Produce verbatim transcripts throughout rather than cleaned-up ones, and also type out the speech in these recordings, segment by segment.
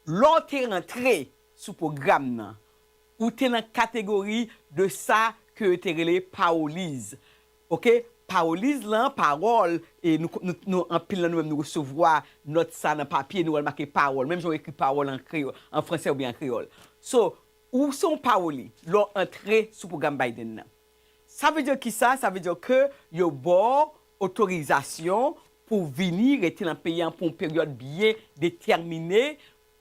Lè w te rantre sou pwogram nan, ou te nan kategori de sa ke yo te rele parolies. Oke? Parolies lan, pawòl, e nou, nou, nou anpil nan nou menm nou resevwa nòt sa nan papye, nou wè l make pawòl, menm jan w ekri pawòl an kreyòl, an fransè oubyen an kreyòl. So, ou se yon pawoli lè w antre sou pwogram Biden nan. Sa vle di ki sa? Sa vle di ke yo ba w otorizasyon pou w vini rete nan peyi a pou yon peryòd byen detèmine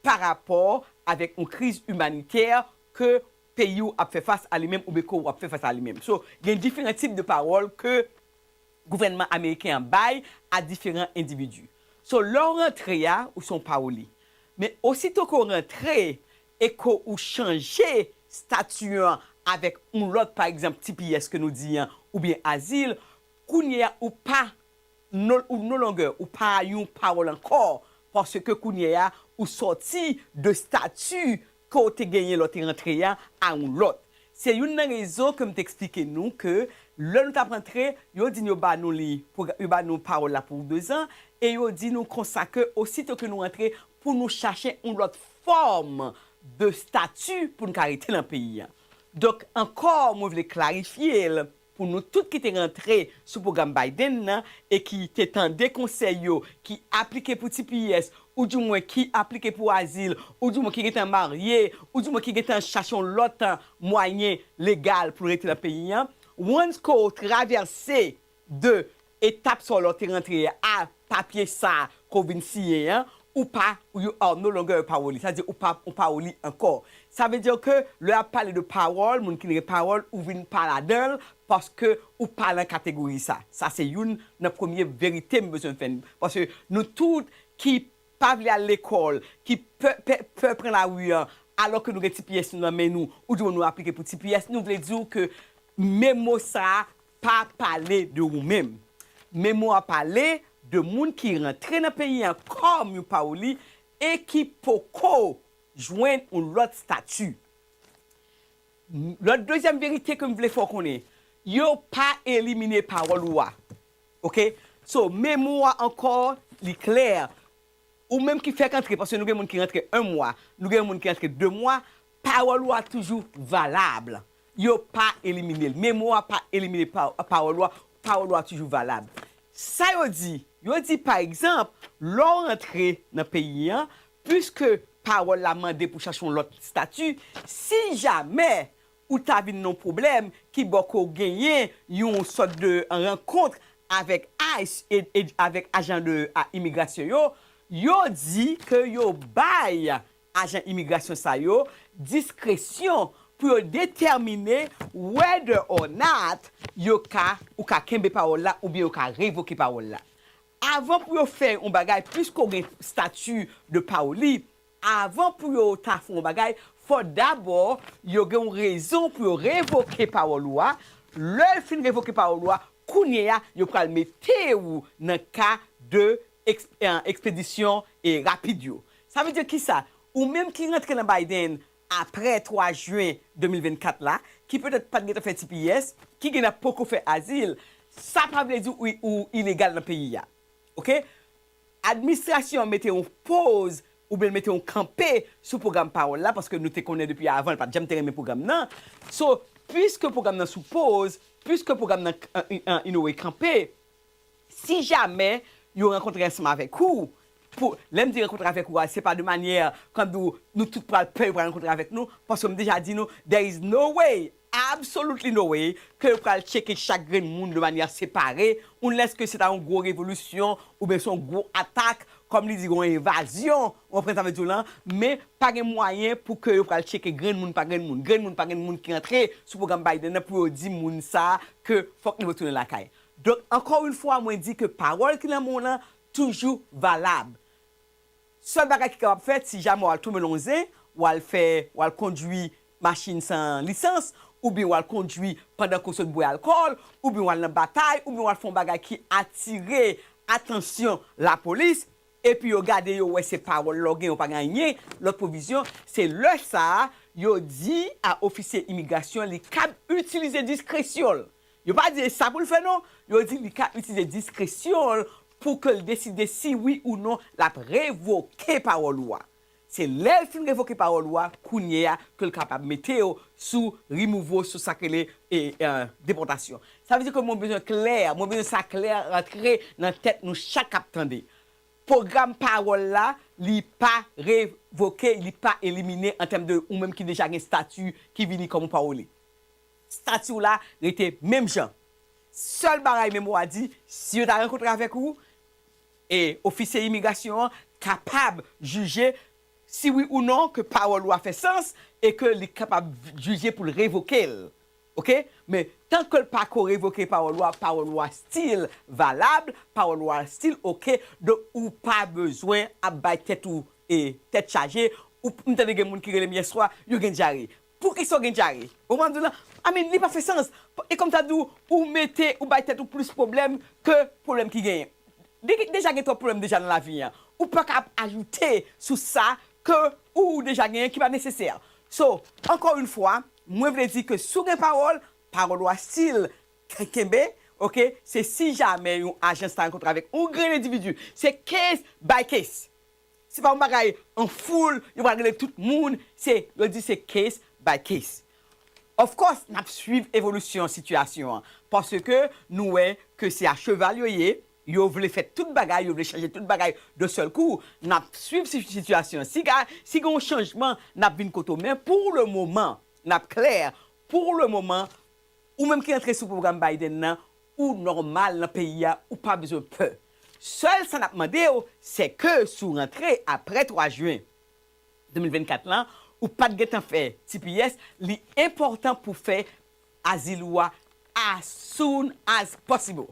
pa rapò avèk yon kriz imanitè ke peyi w ap fè fas a li menm oubyen ke w ap fè fas a li menm. So, gen diferan tip de pawòl ke gouvènman ameriken an bay a diferan endividi. So, lè w rantre a, ou se yon pawoli. Men osito ke w rantre e ke ou chanje stati an avèk yon lòt, pa egzanp, T P S ke nou di an, oubyen azil, kounye a ou pa, no, ou no longer, ou pa yon pawòl ankò, paske kounye a ou sòti de stati ke w te genyen lè w te rantre a a yon lòt. Se youn nan rezon ke m te eksplike nou ke lè nou t ap rantre, yo di n yo ba nou li, pou, yo ba nou pawòl la pou dezan, e yo di nou konsa ke osito ke nou rantre, pou nou chache yon lòt fòm de stati pou n ka rete nan peyi a. Donk, ankò, mwen vle klarifye l pou nou tout ki te rantre sou pwogram Biden nan e ki te tande konsèy yo, ki aplike pou T P S, oudimwen ki aplike pou azil, oudimwen ki gentan marye, oudimwen ki gentan chache yon lòt, a, mwayen legal pou l rete nan peyi a. Once ke w travèse de etap sa w lè w te rantre a papye sa ke w vin siyen an, ou pa, you are no longer a pawoli. Sa di ou pa, ou pawoli ankò. Sa vle di ke lè y ap pale de pawòl, moun ki gen pawòl, ou vin pa ladan l paske ou pa nan kategori sa. Sa se youn nan premye verite m bezwen fè n. Paske nou tout ki pa vle al lekòl, ki pè, pè, pè pran lari an, alò ke nou gen T P S nou nan men nou, oudimwen nou aplike pou T P S, nou vle di w ke memo sa a pa pale de ou menm. Memo a pale de moun ki rantre nan peyi a kòm yon pawoli e ki poko jwenn yon lòt stati. Lòt dezyèm verite ke m vle fè w konnen, yo pa elimine pawòl ou a. Oke? So, memo a ankò, li klè. Ou menm ki fèk antre, paske nou gen moun ki rantre en mwa, nou gen moun ki rantre de mwa, pawòl ou a toujou valab. Yo pa elimine l. Memo a pa elimine pa, pawòl ou a, pawòl ou a toujou valab. Sa yo di, yo di pa egzanp, lè w rantre nan peyi a, piske pawòl la mande pou chache yon lòt stati, si jamè ou ta vin nan yon pwoblèm ki bò ke w genyen yon sòt de rankont avèk ice e, e avèk ajan de, a, imigrasyon yo, yo di ke yo bay ajan imigrasyon sa yo diskresyon pou yo detèmine whether or not yo ka, ou ka kenbe pawòl la oubyen yo ka revoke pawòl la. Avan pou yo fè yon bagay, piske w gen stati de pawoli, avan pou yo ta fè yon bagay, fò dabò yo gen yon rezon pou yo revoke pawòl ou a. Lè yo fin revoke pawòl ou a, kounye a, yo pral mete w nan ka de eks-, eh, ekspedisyon e rapid yo. Sa vle di kisa? Ou menm ki rantre nan Biden apre twa jen de mil vennkat la, ki petèt pa t gentan fè T P S, ki gentan poko fè azil, sa pa vle di ou, ou ilegal nan peyi a. Oke? Administrasyon an mete yon poz oubyen l mete yon kanpe sou pwogram pawòl la, paske nou te konnen depi avan, l pa t janm te renmen pwogram nan. So, piske pwogram nan sou poz, piske pwogram nan, an, an, in a way, kanpe, si jamè yo rankontre ansanm avèk ou, pou, lè m di rankontre avèk ou a, se pa de manyè kòm di w, nou tout pral pè yo pral rankontre avèk nou, paske m deja di nou, there is no way, absolutely no way, ke yo pral tcheke chak grenn moun de manyè separe, unless ke se ta yon gwo revolisyon, oubyen se yon gwo atak, kòm li di, yon envazyon, w konprann sa m vle di w lan, men pa gen mwayen pou ke yo pral tcheke grenn moun pa grenn moun, grenn moun pa grenn moun ki antre sou pwogram Biden nan pou yo di moun sa a ke fòk li retounen lakay. Donk, ankò yon fwa, mwen di ke pawòl ki nan men w lan toujou valab. Sèl bagay ki kapab fèt, si jamè w al tonbe nan yon zen, w al fè, w al kondwi machin san lisans, oubyen w al kondwi pandan ke w sot bwè alkòl, oubyen w al nan batay, oubyen w al fè yon bagay ki atire atansyon lapolis, epi yo gade, yo wè se pawòl la w gen, ou pa gen anyen lòt pwovizyon, se lè sa a, yo di a ofisye imigrasyon li kab itilize diskresyon l. Yo pa di e sa pou l fè non, yo di li ka itilize diskresyon l pou ke l deside si wi ou non l ap revoke pawòl ou a. Se lè l fin revoke pawòl ou a, kounye a, ke l kapab mete w sou, remove w sou sa k rele e, e, depòtasyon. Sa vle di ke mwen bezwen klè, mwen bezwen sa klè rantre nan tèt nou chak k ap tande. Pwogram pawòl la, li pa revoke, li pa elimine an tèm de ou menm ki deja gen estati ki vini kòm yon pawòlye. Estati w la rete menm jan. Sèl bagay menm w a di, si yo ta rankontre avèk ou, e ofisye imigrasyon an kapab jije si wi ou non ke pawòl ou a fè sans e ke li kapab jije pou l revoke l. Oke? Men tan ke l pa ko revoke pawòl ou a, pawòl ou a still valab, pawòl ou a still oke. Donk, ou pa bezwen ap bay tèt ou e tèt chaje. Ou, m tande gen moun ki rele m yèswa, yo gen dyare. Poukisa w gen dyare? Ou konprann di la? I mean, li pa fè sans. E kòm ta di w, ou mete, ou bay tèt ou plis pwoblèm ke pwoblèm ki genyen. De- Deja gen twòp pwoblèm deja nan lavi an. Ou pa ka ap ajoute sou sa ke ou deja genyen ki pa nesesè. So, ankò yon fwa, mwen vle di ke si w gen pawòl, pawòl ou a still kenbe, oke? Se si jamè yon ajans ta rankontre avèk yon grenn endividi, se case by case. Se pa yon bagay an foul, yo pral rele tout moun, se, yo di se case by case. Of course, n ap swiv evolisyon sitiyasyon an, paske nou wè ke se a cheval yo ye, yo vle fè tout bagay, yo vle chanje tout bagay de sèl kou. N ap swiv si- sitiyasyon an. Si ga- si gen yon chanjman, n ap vin kote w. Men pou le moman, n ap klè, pou le moman, ou menm ki rantre sou pwogram Biden nan, ou nòmal nan peyi a, ou pa bezwen pè. Sèl sa n ap mande w, se ke si w rantre apre twa jen de mil vennkat lan, ou pa t gentan fè T P S, li enpòtan pou fè azil ou a as soon as possible.